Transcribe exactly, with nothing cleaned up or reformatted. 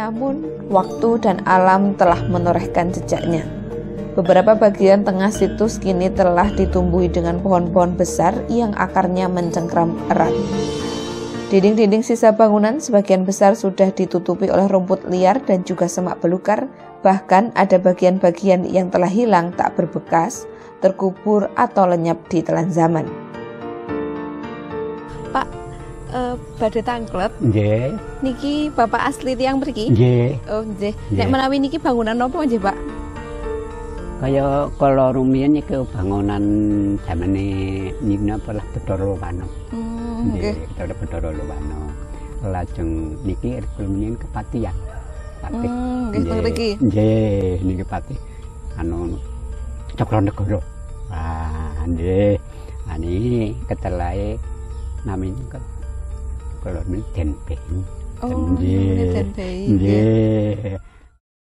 Namun, waktu dan alam telah menorehkan jejaknya. Beberapa bagian tengah situs kini telah ditumbuhi dengan pohon-pohon besar yang akarnya mencengkram erat. Dinding-dinding sisa bangunan sebagian besar sudah ditutupi oleh rumput liar dan juga semak belukar, bahkan ada bagian-bagian yang telah hilang tak berbekas, terkubur atau lenyap di telan zaman. Pak, eh, badhe tanglet. Nggih. Niki Bapak asli tiang mriki? Nggih. Oh, nggih. Nggih. Nek menawi niki bangunan napa nggih, Pak? Kaya kala rumiyin niku bangunan zamane niki napa lah Bathara Lowana. Hmm, nggih. Nggih, Bathara Lowana. Lajeng niki rumiyin kepatihan. Patih. Hmm, nggih, teng mriki. Nggih, niki patih. Anu, Cokronegoro. Ah, nggih. Ani kecelae namine ke-, kula ini Den Beni. Oh, nggih. Namine Den Beni, nggih. Nggih.